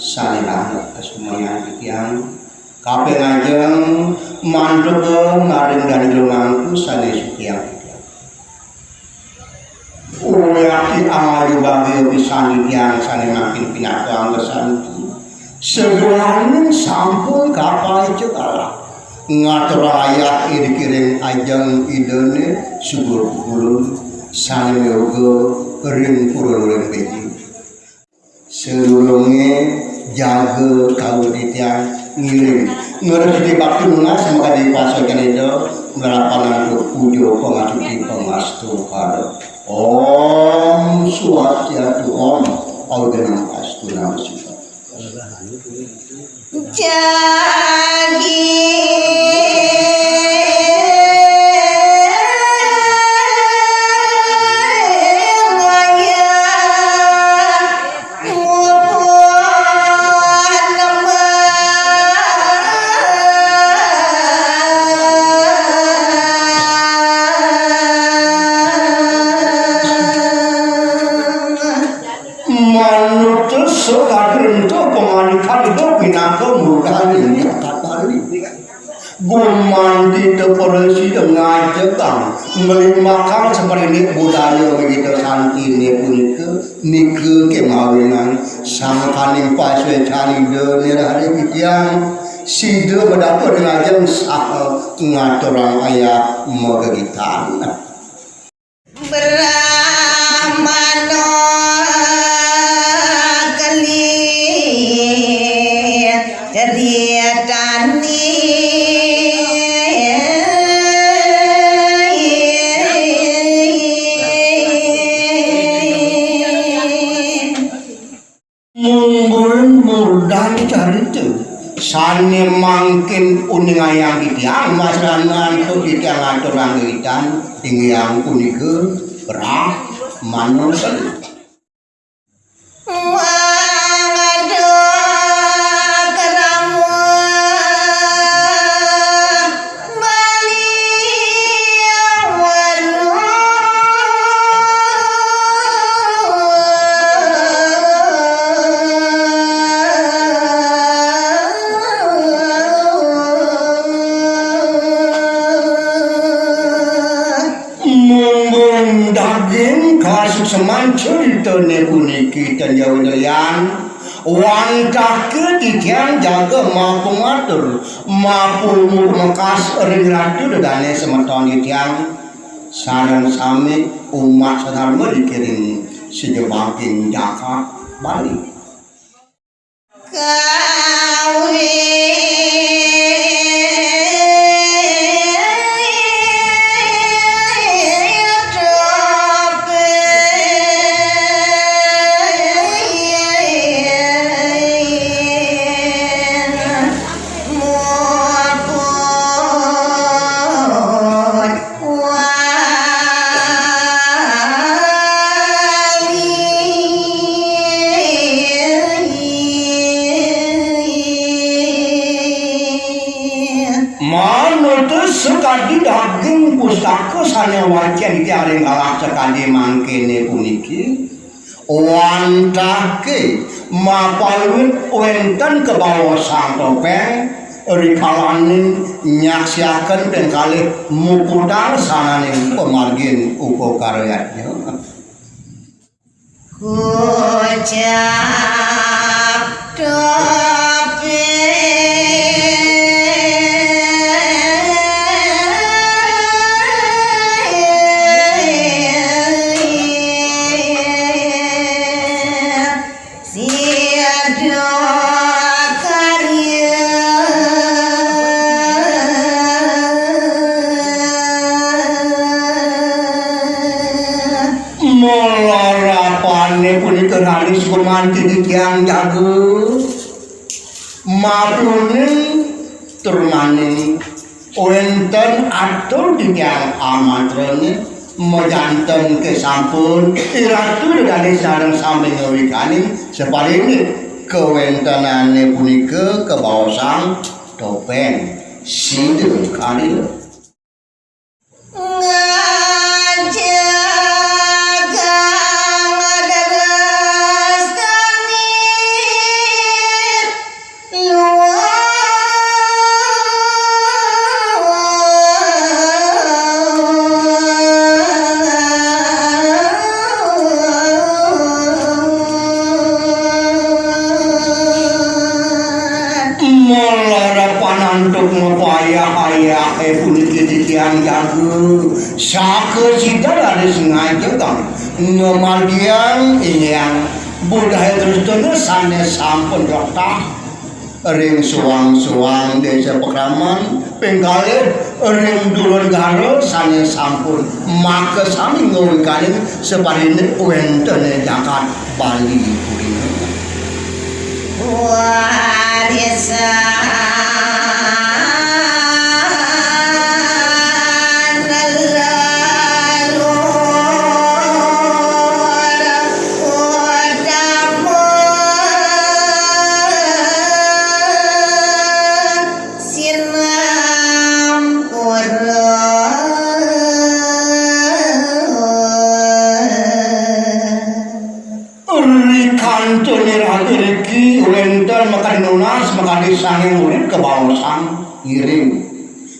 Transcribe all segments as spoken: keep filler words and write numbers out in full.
Sané langet kasumayang titiang. Kaping ajeng mantuk maring dané jero mangku sané suciang titiang. Uyati ayu bagia pisan titiang sané mangkin pinaka angga santi. Segeraning sampun kapaica kalah. Ngatur ayah dikiring ajeng Idané sugur pulun sané yoga ring pura luring Béjing. Sadurungé jaga kawula titiang ngiring. Ngresiki bakti nunas makadi pasocan Ida, ngrapan antuk puja pangasuci pangastu kara. Om Swastiastu, Om Awighnam Astu Namo Siddham. Jagi Manut sakadénta pangandikané pinaka murdaning jagat Bali. Gumanti tepelesi ngajegang, nglimbakang sapariné budaya wiwita santiné punika, nika kémawinan sangkaning pasuécan Ida nirari titiang, sida madapet ngajeng saha ngaturang ayah magegitan. Brahmana keli ceritani. Mungguing murdan carita sané mangkin uningayang titiang, masrana antuk titiang aturang gegitan, inggih punika Brahmana Sali. Mumbung daging kasukseman caritané puniki ten jauh lian. Wantah ké titiang jaga mapangatur, mapulmur mekas ring ratu ida dané semeton titiang, sareng sami umat sadharma dikiring sajebaging jagat Bali. Kawin Manut sakadi daging pustaka sané wacén titiang ring galah sakadi mangkéné puniki, wantah ké mapaluit wénten kabaosang topéng, rikalaning nyaksiaken ping kalih muputang sananing pamargin upakara yadnya. Kocap topéng. Sida karya. Malarapané punika raris gumanti titiang jaga. Mapuning turmaning wénten atur titiang amantrané, majanten ké sampun, iratu ida dané sareng sami ngawiganin sapariné kawéntenané punika kabaosang topéng sida karya. Ngajagang darastani. Antuk mapayah-ayahé puniki titiang jaga, sakasida raris ngajegang ngamargiang inggian budaya Kristana sané sampun rektah ring suang-suang désa pakraman, ping kalih ring dulur negara sané sampun makasami ngawikaning sapariné wénten ing jagat Bali purina. Ri kantun iriki wénten makadi nunas, makadi sanging urip kabaosang ngiring.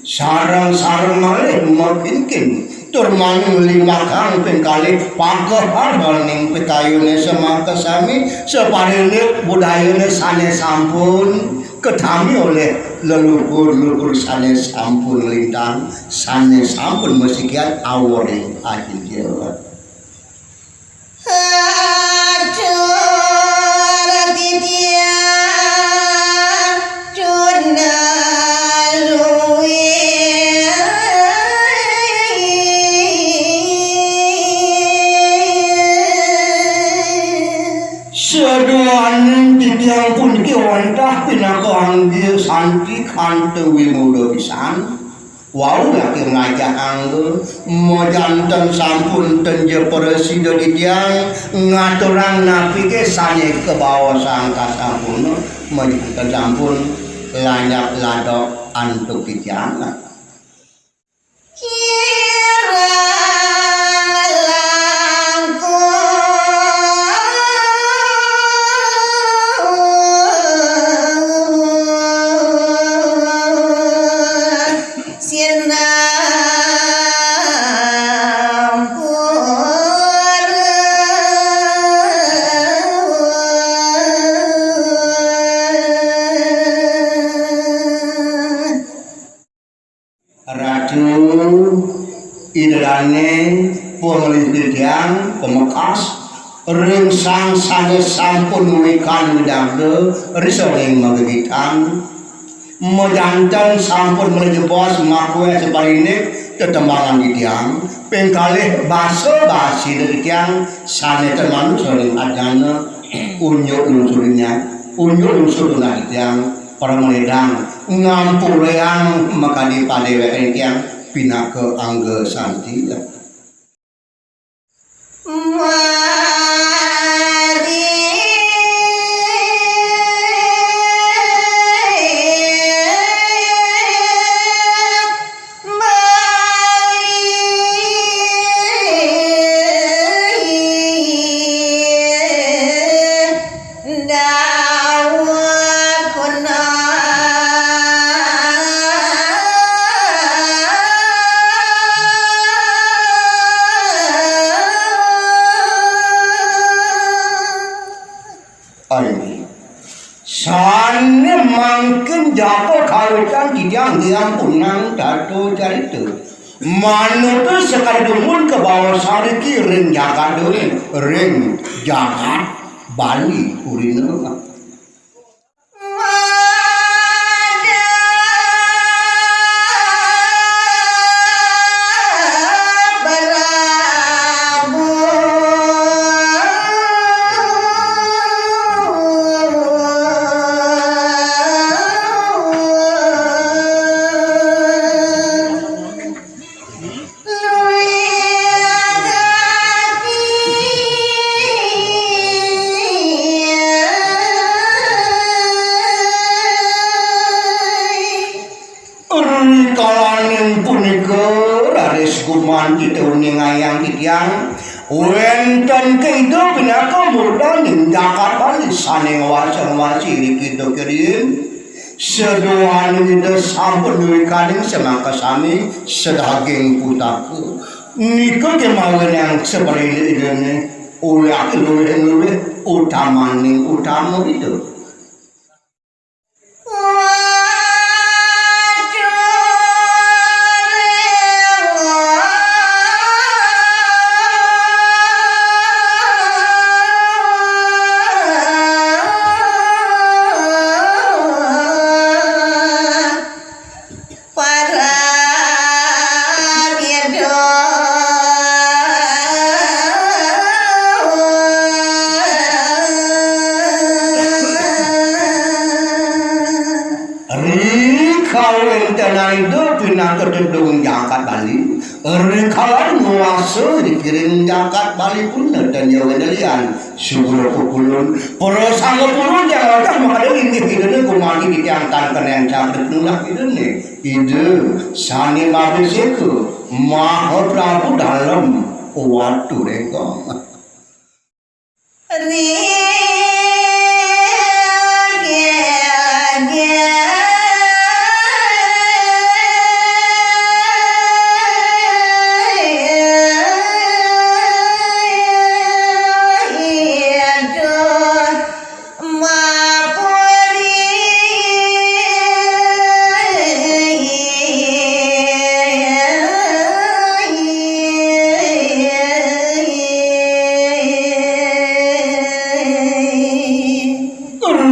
Sareng-sareng malih makinkin tur maning limagang ping kalih pageharaning pikayuné samakasami sapariné budayané sané sampun katami olih leluhur-leluhur sané sampun lintang, sané sampun masikian aworing ajin. Saduaning titiang puniki wantah pinaka angga santi kanta wimula pisan. Wau laki ngajak angga, majanten sampun tenja prasida titiang ngaturang napiké sané kabaosang kasampurna, majanten sampun lanjak ladok antuk titiang. Kirang langkung sinampuran. Ratu, Ida Dané, panglingsir tiang, pamekas, ring sang sané sampun wikan widagda, risa ring magegitan, majanten sampun malih jebos makué sapariné tetembangan titiang, ping kalih basa-basi titiang sané ten manut ring ajana, unjuk lungsur titiang, unjuk lungsur titiang, Paramaledang ngampurayang makadi padéwékan titiang pinaka angga santi. Ayo. Sané mangkin japa kawitan titiang diampunang tata carita. Manut sakadi dumun kabaosang riki ring jagat Bali, ring jagat Bali purina. Rikalaning punika raris gumanti uningayang titiang, wénten kaida pinaka murdaning jagat Bali sané ngwasa-ngwasi riki dumun. Saduaning Ida sampun wikan ing samakasami sadaging putaka. Nika kémawinan sapariné Idané, ulian luwih-luwih utamaning utama Ida. Kawéntenan Ida pinaka tedung jagat Bali. Rikala nguasa dikiring jagat Bali pun ten ya wénten lian. Sugra pupulun. Para sangga pulun yang wajah makada linggih Idané kumargi titiang tan keneng caket nulah Idané. Ida sané mabisika Maha Prabu Dalem Watu Rénggong.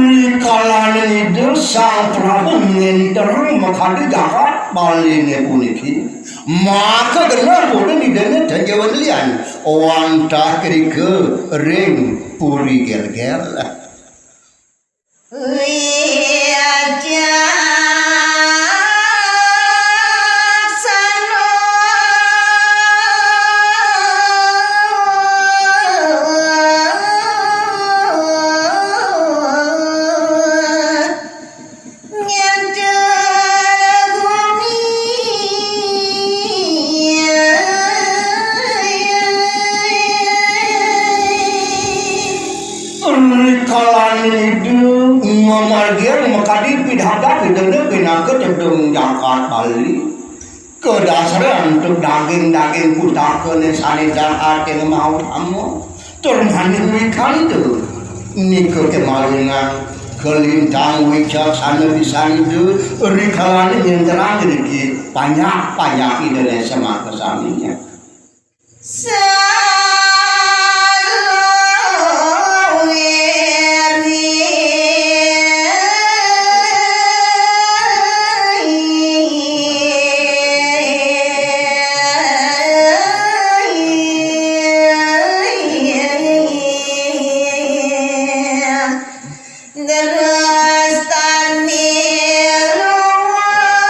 Rikalaning Ida Sang Prabu ngénter makadi jagat Baliné puniki, maka genah pun Idané ten ya wénten lian wantah irika ring Puri Gélgél. Rikalaning Ida mamargian makadi pidabdab Idané pinaka tedung jagat Bali. Kadasar antuk daging-daging pusakané sané dahat ing mautama. Tur malih wikan Ida nika kémalingan kalintang wicaksana pisan Ida rikalaning nyénterang iriki panjak-panjak Idané samakasami. Terus tani luwar.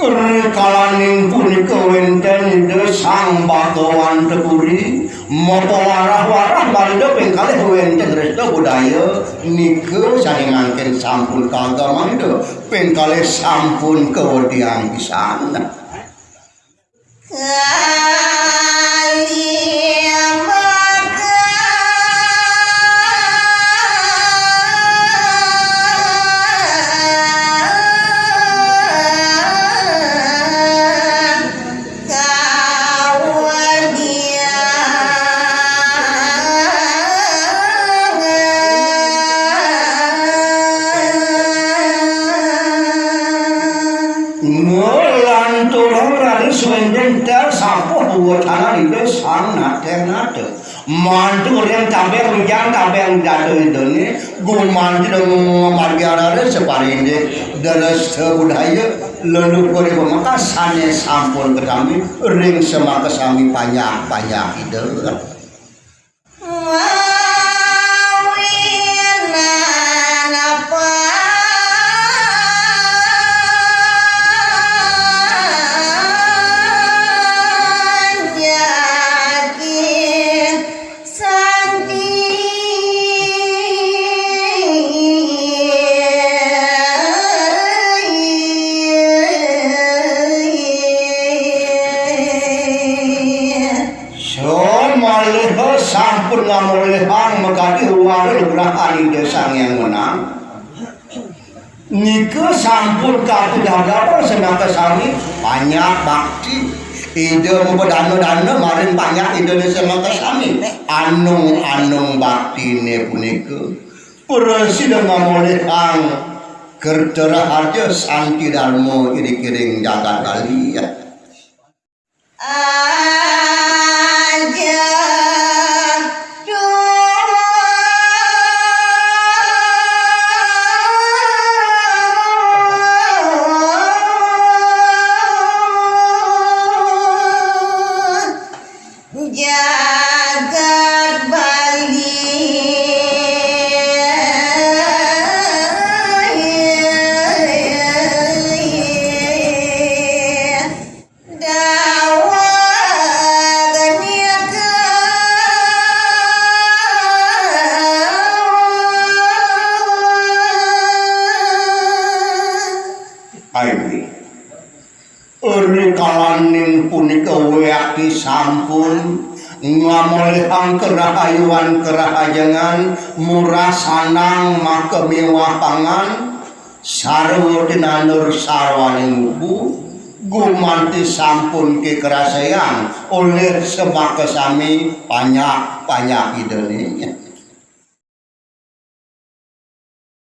Rikalaning punika wénten Ida Sang Bhagawan Tepuri, mapa warah-warah marida ping kalih wénten Resta Budaya nika sané mangkin sampun kaagem Ida. Ping kalih sampun kawedian pisan. Nglantur raris wénten tar sapuh wetanan Ida Sang Natér Nata. Mantu ring tabeng wijang tabeng dada Idané, gumanti dong margi arare saparindik, darasta budaya, leluhur pamekas sané sampun katami ring samakasami panjak-panjak Ida. Samalih sampun ngamolihang makadi wara lugrahan Ida Sang Hyang Wenang. Nika sampun kapidabdab samakasami panjak bakti. Ida mapadana-dana maring panjak Idané samakasami. Anung-anung baktiné punika prasida ngamolihang kerta raharja santi darma irikiring jagat Bali. Rikalaning punika wéakti sampun ngamolihang kerahayuan kerahajengan murah sanang makamiwah pangan sarwa tinandur sarwaning wuku gumanti sampun kekeraseang olih semaka sami panjak-panjak Idane.